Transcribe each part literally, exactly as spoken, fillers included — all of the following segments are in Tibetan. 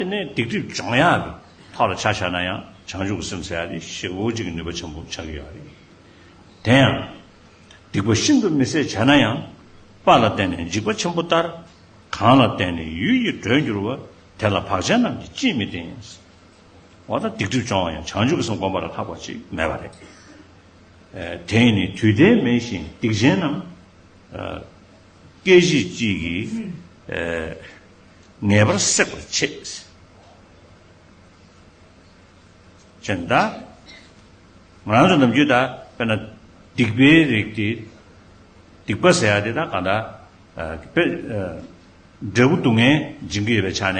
དེ་ནས་སྡིག་སྒྲིབ་སྦྱོང་ཡག་གི་ཐོག་ལ་ཆ་བཞག་ན་ཡང་བྱང་ཆུབ་ཀྱི་སེམས་ཟེར་ཡག་དེ་ཞེ་པོ་ཅིག་གི་ནུས་པ་ཆེན་པོ་ཆགས་ཀྱི་ཡོད་རེད། དེ་ཡང་སྡིག་པ་ཤིན་ཏུ་མི་བཟད་བྱས་ན་ཡང་དཔའ་ལ་བརྟེན་ནས་འཇིགས་པ་ཆེན་པོ་ལྟར། གང་ལ་བརྟེན་ནས་ཡུལ་གྱི་སྒྲོན་འགྱུར་བ། དེ་ལ་བག་ཆགས་རྣམས་ཀྱིས་ཅིས་མི་བརྟེན། འོ་ད་སྡིག་སྒྲིབ་སྦྱོང་བ་ཡང་བྱང་ཆུབ་ཀྱི་སེམས་སྒོམ་པ་ལ་ལྷག་པ་ཅིག་མེད་པ་རེད། ཨ་དེས་ནི་དུས་མཐའི་མེ་བཞིན་སྡིག་ཅན་རྣམས། ཨ་སྐད་ཅིག་གཅིག་གིས་ཨ་ངེས་པར་བསྲེག་པར་བྱེད། ཅེས་ད། ང་རང་ཚོ་ནམ་རྒྱུན་ད་དཔེར་ན་སྡིག་པའི་རིགས་དེ། སྡིག་པ་ཟེར་ཡག་དེ་ད་གང་ལྟར། ཨ་དཔེ་ཨ་འབྲས་བུ་སྡུག་བསྔལ་འབྱིན་གྱི་ཡོད་པའི་ཆ་ནས་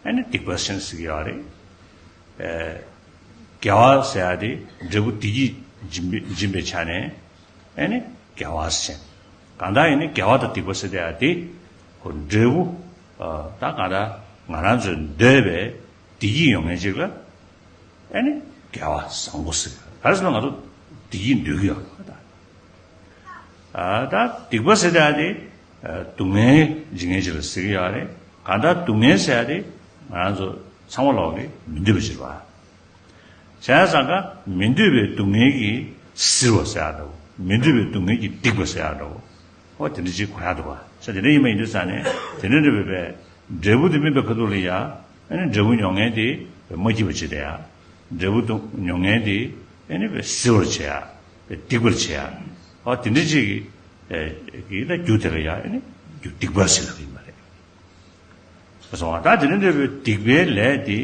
ཨ་ནི་སྡིག་པ་ཟེར་ཟེར་གྱི་ཡོད་རེད། ཨ་དགེ་བ་ཟེར་ཡག་དེ་འབྲས་བུ་བདེ་སྐྱིད་འབྱིན་པའི་འབྱིན་པའི་ཆ་ནས་ཨ་ནི་དགེ་བ་ཟེར། གང་ལྟར་ཡིན་ནི་དགེ་བ་དང་སྡིག་པ་ཟེར་ཡག་དེ་ཁོ་འབྲས་བུ་ཨ་ད་གང་ལྟར་ང་རང་ཚོས་འདོད་པའི་བདེ་སྐྱིད་ཡོང་མཁན་ཅིག་ལ། ཨ་ནི་དགེ་བ་བཟང་པོ་ཟེར། ག་རེ་ཟེར་ན་ང་ཚོ་བདེ་སྐྱིད་འདོད་ཀྱི་ཡོད་རེད་ད། ཨ་ད་སྡིག་པ་ཟེར་ཡག་དེ་ཨ་སྡུག་བསྔལ་འབྱིན་མཁན་ཅིག་ལ་ཟེར་གྱི་ཡོད་རེད། གང་ལྟར་སྡུག་བསྔལ་ཟེར་ཡག་དེ་ང་རང་ཚོ་ཚང་མ་ལོག་གི་མི་འདོད་པ་ཅིག་རེད་པ། བྱས་ཙང་ཀ་མི་འདོད་པའི་སྡུག་བསྔལ་གྱིས་གཟིར་བ་ཟེར་ཡག་འདྲ་བོ། མི་འདོད་པའི་སྡུག་བསྔལ་གྱིས་སྡིག་པ་ཟེར་ཡག་འདྲ་བོ། ཨོ་དེ་འདྲ་ཅིག་གོ་ཡག་འདུག་པ། ས་དེ་འདྲ་ཡིན་པ་ཡིན་དུས་ཙང་ནས་དེ་འདྲ་འདྲ་བའི་འབྲས་བུ་དེ་སྨིན་པའི་ཁ་ཐུག་ལ་ཡ། ཨ་ནི་འབྲས་བུ་མྱོང་མཁན་དེ་མ་སྐྱིད་པ་བྱེད་བསྡད་ཡག་འབྲས་བུ་དེ་མྱོང་མཁན་དེ་ཨ་ནི་གཟིར་བར་བྱེད་ཡག་སྡིག་པར་བྱེད་ཡག་ཨོ་དེ་འདྲ་ཅིག་གི་གི་ད་རྒྱུ་དེ་ལ་ཡ་ཨ་ནི་རྒྱུ་སྡིག་པ་ཟེར་ལབ་ཡིན་པ་རེད། སོང་བ་ད་དེ་འདྲ་འདྲ་བའི་སྡིག་པའི་ལས་དེ་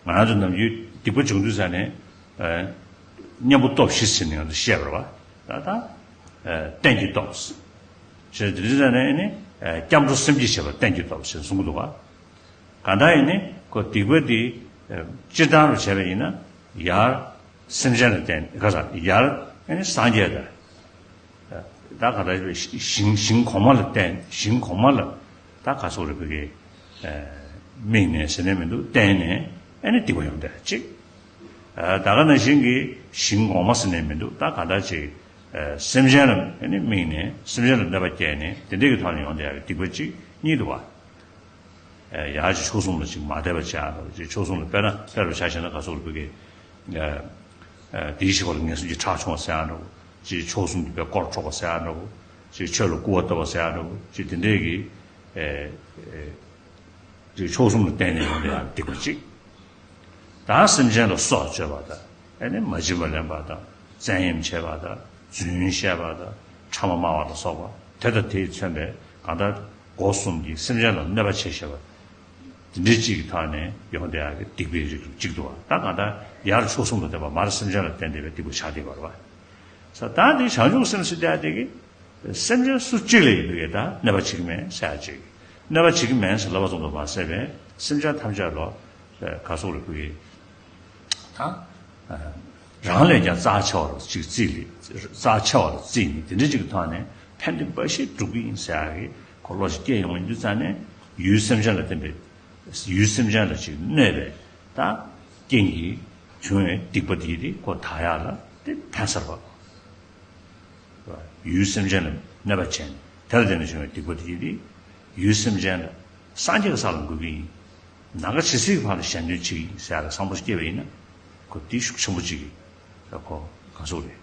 ང་རང་ཚོ་ནམ་རྒྱུན་སྡིག་པ་བྱུང་དུས་ཙ་ནས་ཨ་གཉེན་པོ་སྟོབས་བཞི་ཟེར་ནས་ང་ཚོ་བཤད་པ་རེད་པ། ད་ད་ཨ་རྟེན་གྱི་སྟོབས་ཟེར་དེ་འདྲ་ཙ་ནས་ནི་ཨ་སྐྱབས་འགྲོ་སེམས་བསྐྱེད་བྱེད་པ་རྟེན་གྱི་སྟོབས་ཟེར་གསུང་གི་འདུག་པ། གང་ལྟར་ཡིན་ནི་ཁོ་སྡིག་པ་འདི་ཨ་སྤྱིར་བཏང་རུ་བྱས་པ་ཡིན་ན་ཡར་སེམས་ཅན་ལ་བརྟེན་ཁ་ས་ཡར་ཨ་ནི་སངས་རྒྱས་དང་། ད་ག་ད་ཞིང་ཞིང་གོང་མ་ལ་བརྟེན་ཞིང་གོང་མ་ལ་ད་ག་སོགས་རེ་བོད་ཀྱི་དམིགས་ནས་ཟེར་ནས་མི་འདུག་བརྟེན་ནས་ཨ་ནི་སྡིག་པ་ཡོང་བསྡད་ཅིག་ད་ག་ནང་བཞིན་གྱི་ཞིང་གོང་མ་ཟེར་ནས་མི་འདུག་ད་ག་ད་ཅིག་སེམས་ཅན་ལ་ཨ་ནི་དམིགས་ནས་སེམས་ཅན་ལ་གནོད་པ་བསྐྱལ་ནས་དེ་འདྲས་ཀྱི་ཐོག་ནས་ཡོང་བསྡད་ཡག་གི་སྡིག་པ་ཅིག་གཉིས་འདུག་བ། ཡར་གྱི་མཆོག་གསུམ་ལ་ཅིག་མ་དད་པ་བྱེད་ཡག་འདྲ་བོ་ཅིག་མཆོག་གསུམ་ལ་དཔེར་ན་དཔེ་རུ་ཆ་བཞག་ན་ག་སོགས་རེ་བོད་ཀྱི་དེའི་ཞིག་པ་ལ་ངན་སོང་གི་ཁྲག་ཕྱུང་བ་ཟེར་ཡག་འདྲ་བོ། ཅིག་མཆོག་གསུམ་གྱི་དཔེ་སྐོར་འཕྲོག་པ་ཟེར་ཡག་འདྲ་བོ། ཅིག་ཆོས་ལ་སྐུར་བ་བཏབ་པ་ཟེར་ཡག་འདྲ་བོ། ཅིག་དེ་འདྲས་ཀྱི་ཨེ་ཨེ་ཅིག་མཆོག་གསུམ་ལ་བརྟེན་ནས་ཡོང་བའི་སྡིག་པ་ཅིག་ད་སེམས་ཅན་ལ་སྲོག་གཅོད་པ་དང་ཨེ་ནི་མ་བྱིན་པ་ལེན་པ་དང་བཙན་གཡེམ་བྱེད་པ་དང་རྫུན་བཤད་པ་དང་ཕྲ་མ་སྨྲ་བ་ལ་སོགས་པ་དེ་དང་དེས་མཚོན་པའི་གང་ལྟར་སྒོ་གསུམ་གྱིས་སེམས་ཅན་ལ་གནོད་པ་བྱེད་ཤེས་པ། དེ་འདྲའི་གཅིག་གི་ཐོག་ནས་ཡོང་བསྡད་ཡག་གི་སྡིག་པའི་རིགས་གཅིག་འདུག་བ། ད་གང་ལྟར་ཡར་མཆོག་གསུམ་ལ་བརྟེན་པ་མར་སེམས་ཅན་ལ་བརྟེན་བསྡད་པའི་སྡིག་པ་ཆགས་བསྡད་པ་རེད་བ། ས་ད་འདི་བྱང་ཆུབ་སེམས་ཟེར་བསྡད་ཡག་དེ་གི་སེམས་ཅན་སུ་གཅིག་ལ་ཡིན་པའི་ད་གནོད་པ་བྱེད་ཀྱི་མེད་ཟེར་ཡག་གཅིག་གནོད་པ་བྱེད་ཀྱི་མེད་ཟེར་ལབ་པ་ཙམ་དུ་མ་ཟད་པའི་སེམས་ཅན་ཐམས་ཅད་ལ་ག་སོགས་རེ་བོད་ཀྱི་ད་རང་ལས་ཀྱང་རྩ་ཆེ་བ་ལ་གཅིག་བརྩིས་ལས་རྩ་ཆེ་བ་ལ་བརྩིས་ནས་དེ་འདྲ་གཅིག་གི་ཐོག་ནས་ཕན་བདེ་འབའ་ཞིག་སྒྲུབ་ཀྱི་ཡིན་ཟེར་ཡག་གི་ཁོ་བློ་ཞིག་སྐྱེས་ཡོང་བ་ཡིན་དུས་ཙང་ནས་ཡུལ་སེམས་ཅན་ལ་བརྟེན་པའི་ཡུལ་སེམས་ཅན་ལ་ཅིག་གནོད་པའི་ད་རྐྱེན་གྱིས་བྱུང་བའི་སྡིག་པ་དེ་དེ་ཁོ་དག་ཡག་ལ་དེ་ཕན་སར་བབ། ཡུལ་སེམས་ཅན་ལ་གནོད་པ་བྱས་ནས་དེ་ལ་བརྟེན་ནས་བྱུང་བའི་སྡིག་པ་དེ་དེ་ཡུལ་སེམས་ཅན་ལ་སངས་རྒྱས་ཀྱི་ས་ལ་འགོད་ཀྱི་ཡིན། ནམ་མཁའ་ཇི་སྲིད་ཀྱི་བར་ལ་གཞན་དོན་བྱེད་ཀྱི་ཡིན་ཟེར་ཡག་ལ་བསམ་བློ་སྐྱེས་པ་ཡིན་ན་ཁོ་དེ་ཤུགས་ཆེན་པོ་ཅིག་གིས་ཁོ་ག་སོགས་རེད།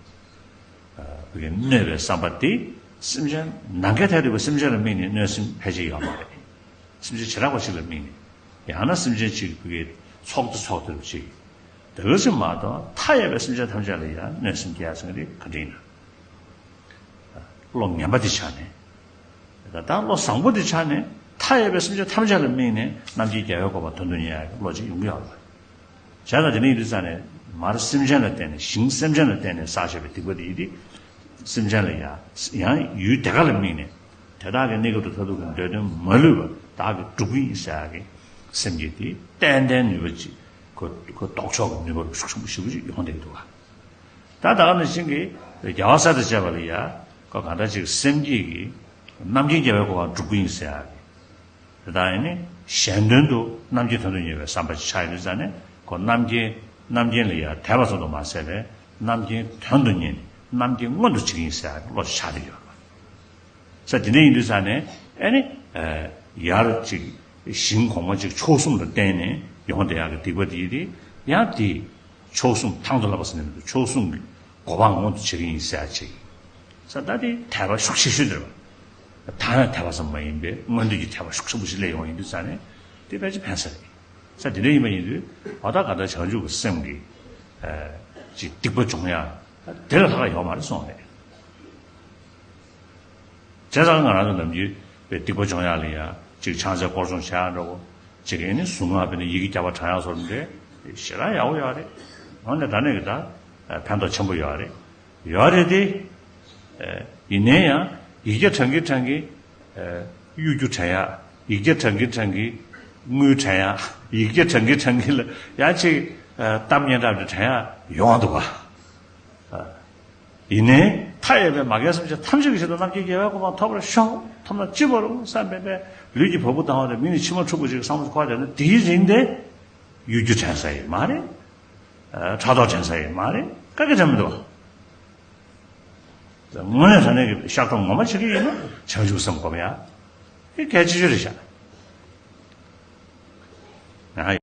བོད་ཀྱི་གནོད་པའི་བསམ་པ་དེ་སེམས་ཅན་ནམ་མཁའི་མཐས་གཏུགས་པའི་སེམས་ཅན་ལ་དམིགས་ནས་གནོད་སེམས་ཕལ་ཆེར་ཡོད་མ་རེད། སེམས་ཅན་བྱེ་བྲག་པ་ཞིག་ལ་དམིགས་ནས་ཡང་ན་སེམས་ཅན་གཅིག་བོད་ཀྱི་ཚོགས་འདུ་ཚོགས་དེ་རུ་ཅིག་དེ་ག་ཅིག་མ་གཏོགས་མཐའ་ཡས་པའི་སེམས་ཅན་ཐམས་ཅད་ལ་ཡང་གནོད་སེམས་སྐྱེ་ཡག་ཟེར་མཁན་དེ་ག་འདྲ་ཡིན་ན། བློ་ངན་པ་དེ་ཆགས་ནས། ད་ལྟ་བློ་བཟང་པོ་དེ་ཆགས་ནས་མཐའ་ཡས་པའི་སེམས་ཅན་ཐམས་ཅད་ལ་དམིགས་ནས་རྣམ་མཁྱེན་རྒྱལ་བའི་གོ་འཕང་དོན་དུ་གཉེར་ཡག་གི་བློ་ཅིག་ཡོང་གི་ཡོད་རེད། བྱས་ཙང་དེ་འདྲ་ཡིན་དུས་ཙང་ནས་མར་སེམས་ཅན་ལ་བརྟེན་ནས་ཞིང་སེམས་ཅན་ལ་བརྟེན་ནས་བསགས་བཞག་པའི་སྡིག་པ་དེ་ཡིན་ཏེ། སེམས་ཅན་ལ་ཡང་ཡང་ཡུལ་དེ་ག་ལ་དམིགས་ནས་དེ་དག་གི་གནས་སྐབས་དང་མཐར་ཐུག་གི་འདོད་དོན་མ་ལུས་པ་བདག་གིས་སྒྲུབ་ཀྱི་ཡིན་ཟེར་ཡག་གི་སེམས་བསྐྱེད་དེ་ཏན་ཏན་ནུས་པ་ཅིག་ཁོ་ཁོ་ལྡོག་ཕྱོགས་ཀྱི་ནུས་པ་ཤུགས་ཆེན་པོ་ཞེ་པོ་ཅིག་ཡོང་བསྡད་ཀྱི་འདུག་ག་ད་ད་ག་ནང་བཞིན་གྱི་རྒྱལ་བ་སྲས་དང་བཅས་པ་ལ་ཡ་ཁོ་གང་འདྲ་ཅིག་སེམས་བསྐྱེད་ཀྱི་རྣམ་མཁྱེན་རྒྱལ་བའི་གོ་འཕང་སྒྲུབ་ཀྱི་ཡིན་ཟེར་ཡག་གི་དེ་དག་ཡིན་ནི་གཞན་དོན་དུ་རྣམ་མཁྱེན་དོན་དུ་གཉེར་བའི་བསམ་པ་ཅིག་ཆགས་ཡོད་དུས་ཙང་ནས་ཁོ་རྣམ་མཁྱེན་རྣམ་མཁྱེན་ལ་ཡ་དད་པ་ཙམ་དུ་མ་ཟད་པའི་རྣམ་མཁྱེན་དོན་དུ་གཉེར་ནས་རྣམ་མཁྱེན་མངོན་དུ་བྱེད་ཀྱི་ཡིན་ཟེར་ཡག་གི་བློ་ཅིག་ཆགས་བསྡད་ཡོད་རེད། ས་དེ་འདྲ་ཡིན་དུས་ཙང་ནས་ཨ་ནི་ཡར་ཅིག་ཞིང་གོང་མ་ཅིག་མཆོག་གསུམ་ལ་བརྟེན་ནས་ ཡོང་བསྡད་ཡག་གི་སྡིག་པ་དེ་དེ་ཡང་དེ་མཆོག་གསུམ་དང་དུ་བླངས་པ་ཟེར་ནས་མི་འདུག་མཆོག་གསུམ་གྱི་གོ་འཕང་མངོན་དུ་བྱེད་ཀྱི་ཡིན་ཟེར་ཡག་ཅིག་ས་ད་དེ་དད་པ་ཤུགས་ཆེ་ཤོས་དེ་རེད་པ། ཐ་མའི་དད་པ་ཙམ་མ་ཡིན་པའི་མངོན་འདོད་ཀྱི་དད་པ་ཤུགས་ཆེན་པོ་ཞིག་སླེབས་ཡོང་ཡིན་དུས་ཙང་ནས་དེ་ཕལ་ཆེར་ཕན་ས་རེད། ས་དེ་འདྲ་ཡིན་པ་ཡིན་དུས་འོ་ད་ག་ད་བྱང་ཆུབ་ཀྱི་སེམས་ཀྱི་ཅིག་སྡིག་པ་སྦྱོང་ཡག་དེ་ལས་ལྷག་ཡོད་མ་རེད་གསུངས་རེད། བྱས་ཙང་ང་རང་ཚོ་ནམ་རྒྱུན་པའི་སྡིག་པ་སྦྱོང་ཡག་ལ་ཡ་ཅིག་ཕྱག་འཚལ་སྐོར་སྦྱོང་བྱེད་ཡག་འདྲ་བོ། ཅིག་ཨེ་ནི་གཟུངས་སྔགས་དཔེར་ན་ཡི་གེ་བརྒྱ་པ་བགྲང་ཡག་སོགས་འདྲ་ཞེ་དྲག་ཡག་པོ་ཡོད་རེད། འོན་ཏེ་ད་ནས་ཀྱི་ད་ཕན་ཐོགས་ཆེན་པོ་ཡོད་རེད། ཡོད་རེད་དེ། ཡིན་ནའི་ཡང་ཡིག་བརྒྱ་བགྲང་གིན་བགྲང་གིན་གཡོ་སྒྱུ་དྲན་ཡག་ཡིག་བརྒྱ་བགྲང་གིན་བགྲང་གིན་དངུལ་དྲན་ཡག་ཡིག་བརྒྱ་བགྲང་གིན་བགྲང་གིན་ལ་ཡང་ཅིག་གཏམ་སྙན་གྲགས་འདྲ་དྲན་ཡག་ཡོང་བ་འདུག་ག་ཡིན་ནའི་མཐའ་ཡས་པའི་མ་རྒན་སེམས་ཅན་ཐམས་ཅད་ཀྱི་ཆེད་དུ་རྣམ་མཁྱེན་རྒྱལ་བའི་གོ་འཕང་ཐོབ་པར་ཤོག་ཐོབ་ན་ཅི་མ་རུང་བསམ་པའི་པའི་ལུས་ཀྱི་བ་སྤུ་ལྡང་བ་དང་མིག་ནས་མཆི་མ་འཁྲུག་པ་ཅིག་བསམ་བློ་འཁོར་བསྡད་ན་དེའི་རིང་དེ་གཡོ་སྒྱུ་དྲན་ས་ཡིན་མ་རེད། ཕྲག་དོག་དྲན་ས་ཡིན་མ་རེད། ག་གེ་དྲན་མི་འདུག་དངོས་གནས་དྲང་གནས་ཀྱི་བཤགས་སྡོམ་ངོ་མ་བྱེད་ཀྱི་ཡིན་ན་བྱང་ཆུབ་སེམས་སྒོམ་ཡག་དེ་གལ་ཆེ་ཤོས་རེད་ཤག